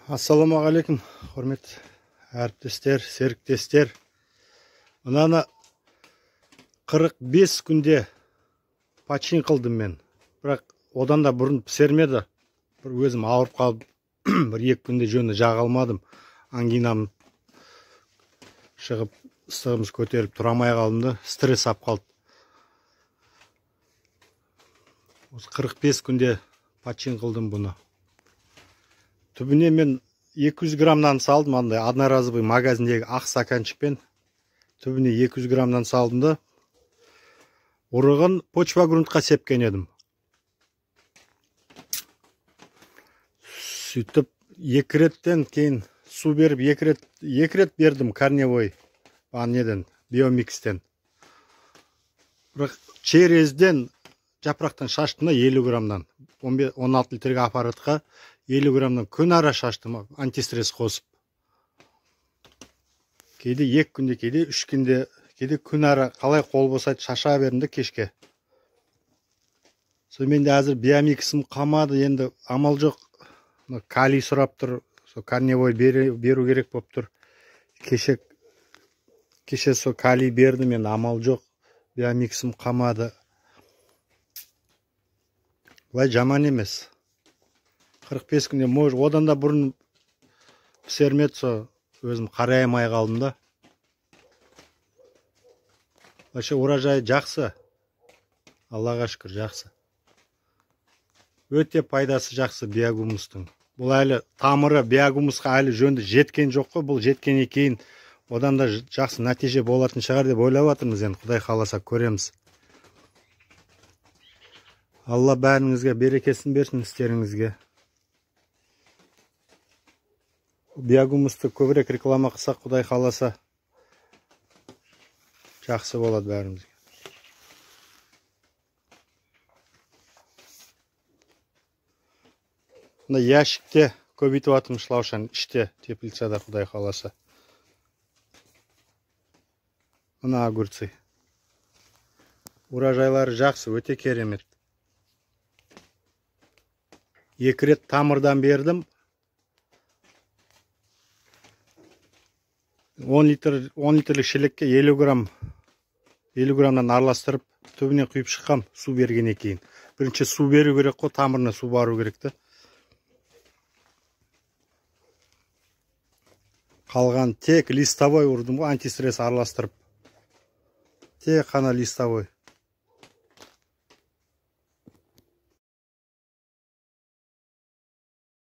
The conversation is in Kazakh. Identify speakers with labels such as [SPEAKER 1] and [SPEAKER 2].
[SPEAKER 1] Ассалаумағалейкум, құрметті әріптестер, серіктестер. Мынаны 45 күнде почин қылдым мен. Бірақ одан да бұрын пісермеді. Бір өзім ауырып қалып, бір екі күнде жөні жаға алмадым. Ангинам шығып, ыстығымыз көтеріп тұра алмай қалдым да, стресс ап қалды. Осы 45 күнде почин қылдым бұны. Түбіне мен 200 граммнан салдым, андай одноразовый магазиндегі ақ стаканчикпен түбіне 200 граммнан салдым да, ұрығын почва грунтқа сепкен едім. Сөйтіп екі реттен кейін су беріп, екі рет бердім корневой, неден, биомикстен. Бірақ черезден жапырақтан шаштым да 50 граммнан, 16 литрге аппаратқа 50 граммнан күн ара шаштым, антистресс қосып. Кейде 2 күнде, кейде 3 күнде, кейде күн ара қалай қол босайды шаша бердім де кешке. Сол менде әзір биомиксім қалмады, енді амал жоқ. Калий сұрап тұр, сол корневой беру керек болып тұр. Кеше сол калий бердім, енді амал жоқ, биомиксім қалмады. Былай жаман емес. 45 күнде, может, одан да бұрын пісермеді, со өзім қарай алмай қалдым да. Вообще урожай жақсы. Аллаға шүкір, жақсы. Өте пайдасы жақсы биогумустың. Бұл әлі тамыры биогумусқа әлі жөнді жеткен жоқ қой. Бұл жеткеннен кейін одан да жақсы нәтиже болатын шығар деп ойлап жатырмыз енді, Құдай қаласа көреміз. Алла бәріңізге берекесін берсін істеріңізге. Биогумусты көбірек реклама қылсақ, Құдай қаласа жақсы болады бәрімізге. Мына ящикте көбейтіп жатырмыз шлаушаны, іште теплицада, Құдай қаласа. Мына огурцы. Урожайлары жақсы, өте керемет. 2 рет тамырдан бердім. 10 литр, 10 литрлік шелекке 50 грамм, 50 граммнан араластырып, түбіне құйып шыққам су бергеннен кейін. Бірінші су беру керек қой, тамырына су бару керек та. Қалған тек листовой ұрдым ғой, антистресс араластырып. Тек қана листовой.